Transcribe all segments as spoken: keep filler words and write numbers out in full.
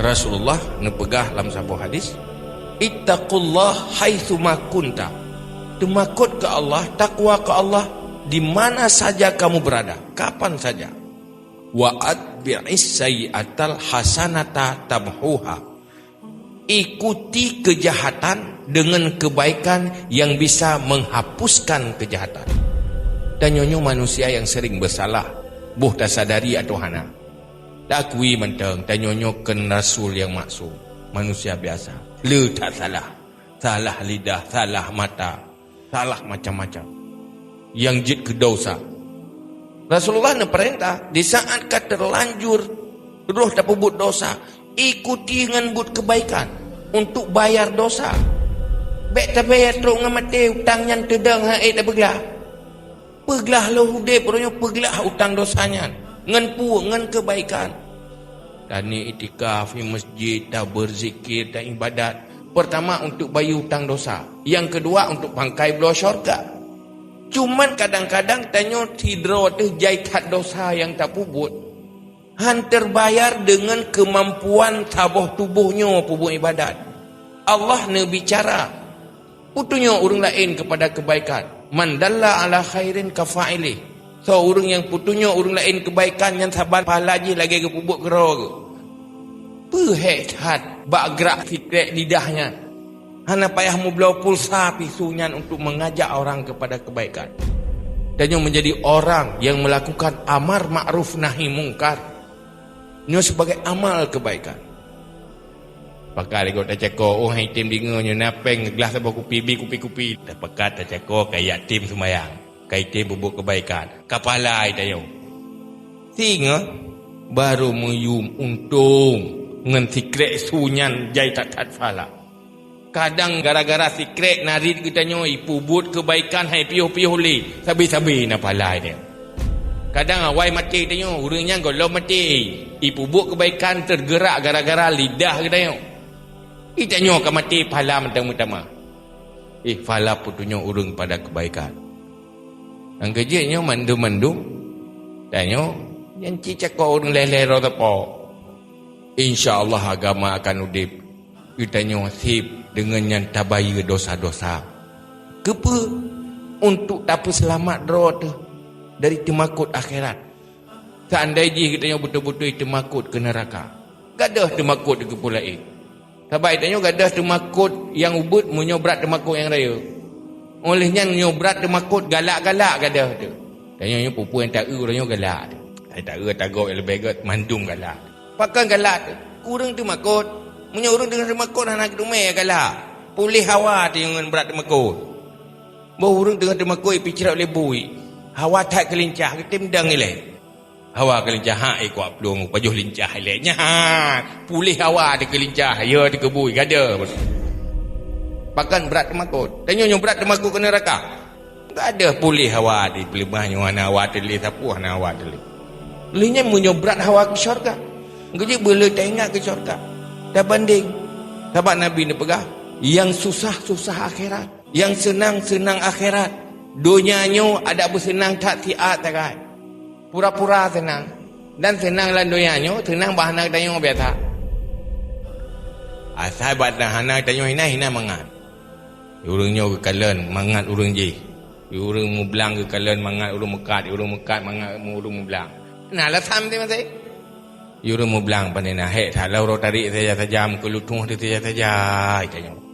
Rasulullah neupeugah lam saboh hadis, "Ittaqullah haitsu ma kunta." Teumakot keu Allah, takwa keu Allah di mana saja kamu berada, kapan saja. "Wa atbi'is sayyi'atal hasanata tamhuha." Ikuti kejahatan dengan kebaikan yang bisa menghapuskan kejahatan. Tanyoe nyoe manusia yang sering bersalah, boh tasadari atau hana. Takui mantong, tanyoe nyoe kon rasul yang maksum, manusia biasa. Le that salah. Salah lidah, salah mata, salah macam-macam. Nyang jeuet keu dosa. Rasulullah neupeurintah, di saat ka terlanjur roh tapeubuet dosa, ikuti ngon buet kebaikan untuk bayar dosa. Bék tabé trok ngon maté utang nyan teudong han ék tapeuglah. Peuglah lom udeb uroe nyoe, peuglah utang dosa nyan ngon peue, ngon kebaikan. Tani iktikaf di masjid, ta berzikir, ta ibadat. Pertama untuk bayeue utang dosa. Yang kedua untuk pangkai bloe syurga. Cuman kadang-kadang tanyoe sidroe teuh jai that dosa nyang tapeubuet. Han terbayar dengan kemampuan saboh tuboh nyoe peubuet ibadat. Allah neubicara, peutunyok ureuëng laén keupada keubaikan. "Man dalla ala khairin ka fa'ilih." Soe ureuëng nyang peutunyok ureuëng laén keubaikan, nyan saban pahala jih lagée geupeubuet keudroe geuh. Peue hék that bak grak sikrek lidah nyan. Hana payah meubloe pulsa pisu nyan untuk mengajak orang kepada kebaikan. Tanyoe menjadi orang yang melakukan amar makruf nahi mungkar. Nyoe sebagai amal kebaikan. Pakon lagée tacako, oh, hai tem deungoe nyoe na péng glah saboh kupi, bi kupi-kupi. Tapakat tacako ka yatim sumbayang, ka item peubuet keubaikan, ka pahala tanyoe. Singoh baru meuyum untông ngon sikrek su nyan jai that-that pahala. Kadang gara-gara sikrek narit geutanyoe ipeubuet keubaikan hai piôh-piôh lé, sabe-sabe na pahala nyan. Kadang awai maté tanyoe, ureuëng nyan gohlom maté, ipeubuet keubaikan tergerak gara-gara lidah geutanyoe. Itanyoe ka maté pahala mantong meutamah. Eh, pahala peutunyok ureuëng pada keubaikan. Nyang keujeuet nyoe mandum-mandum tanyoe nyan cit cako ureuëng lhée-lhée droe teupok. Insya Allah agama akan udeb. Geutanyoe seb deungon nyan tabayeue dosa-dosa. Keupeue? Untuk tapeuseulamat droe teuh dari teumakot akhirat. Seandai jih geutanyoe beutôi-beutôi teumakot keu neuraka, gadôh teumakot keu peue laén. Sabab geutanyoe gadôh teumakot nyang ubit meunyoe brat teumakot nyang rayeuk. Óh lheueh nyan meunyoe brat teumakot galak-galak gadôh teuh. Tanyoe nyoe peue-peue nyang taeu uroe nyoe galak teuh. Hai taeu tagob nyang leubeh gét mandum galak. Pakon galak teuh? Ureuëng teumakot. Meunyoe ureuëng teungoh teumakot hana geuteumé galak. Puléh hawa teuh ngon brat teumakot. Boh ureuëng teungoh teumakot ipicrok lé bui. Hawa that keulincah, geutem dang ilée. Hawa keulincah, ha, eh, kuak plueng, pajoh lincah ilée. Nyan, puléh hawa teuh keulincah, ya teuh keubui, gadôh. Pakon brat teumakot. Tanyoe nyoe brat teumakot keu neuraka. Gadôh puléh hawa di peuleumah nyoe hana hawa teuh lé, sapeue hana hawa teuh lé. Lheueh nyan meunyoe brat hawa keu syurga, geujeuet beuleueh taingat keu syurga. Tabandeng, sabab Nabi neupeugah, nyang susah-susah akhirat, nyang seunang-seunang akhirat. Donya nyoe adak beuseunang that siat sagai. Pura-pura seunang. Dan seunang lam donya nyoe, seunang bak hana tanyoe biasa. Asai bak hana tanyoe hina, hina mangat. Ureuëng nyoe geukalon mangat ureuëng jih. Ureuëng mublang geukalon mangat ureuëng meukat, ureuëng meukat mangat ureuëng mublang. Na alasan maséng-maséng. Ureuëng mublang pane na hék that lah uroe tarék saja-saja, meukeulutôh teuh saja-saja, tanyoe.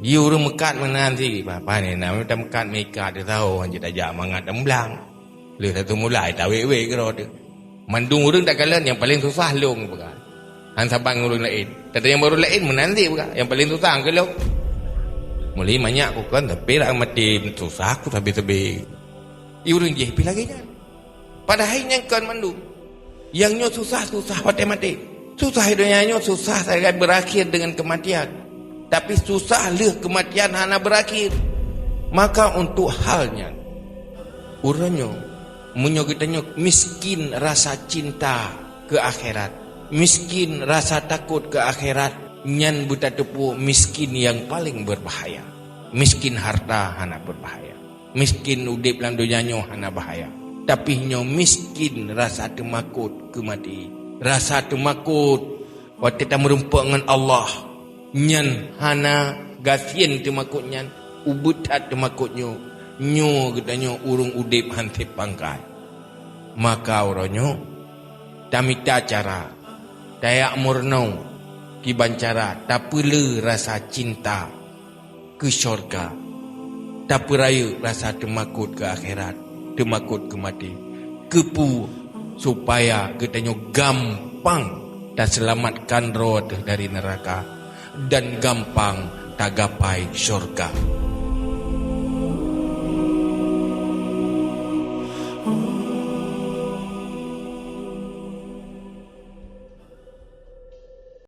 Ureuëng meukat meunan sit, pane na meukat meukat meuikat teuh saho, hanjeuet tajak mangat dan mublang. Lheueh tateumeulai tawét-wét keudroe teuh. Mandum ureuëng takalon nyang paleng susah lôn peugah. Han saban ngon ureuëng laén. Teudeungoe ureuëng laén meunan sit peugah, nyang paleng susah keu lôn. Meuli manyak kukon tapi rak maté susah ku sabe-sabe. Di ureuëng jih pih lagée nyan. Padahai nyang kon mandum. Nyang nyoe susah-susah watée maté. Susah di donya nyoe susah sagai berakhir dengan kematian. Tapi susah lheueh kematian hana berakhir. Maka untuk hal nyan, uroe nyoe, meunyoe geutanyoe miskin rasa cinta keu akhirat, miskin rasa takot keu akhirat, nyan beutateupeue miskin nyang paleng berbahaya. Miskin harta hana berbahaya. Miskin udeb lam donya nyoe hana bahaya. Tapi nyoe miskin rasa teumakot keu maté. Rasa teumakot Watée tameurumpok ngon Allah, nyan hana gasien teumakot nyan, ubit that teumakot nyoe. Nyoe geutanyoe ureuëng udeb han sép pangkai. Maka uroe nyoe, tamita cara, tajak meurunoe kiban cara tapeulé rasa cinta keu syurga, tapeurayeuk rasa teumakot keu akhirat, teumakot keu maté. Keupeue? Supaya geutanyoe gampang taseulamatkan droe teuh dari neuraka dan gampang tagapai syurga.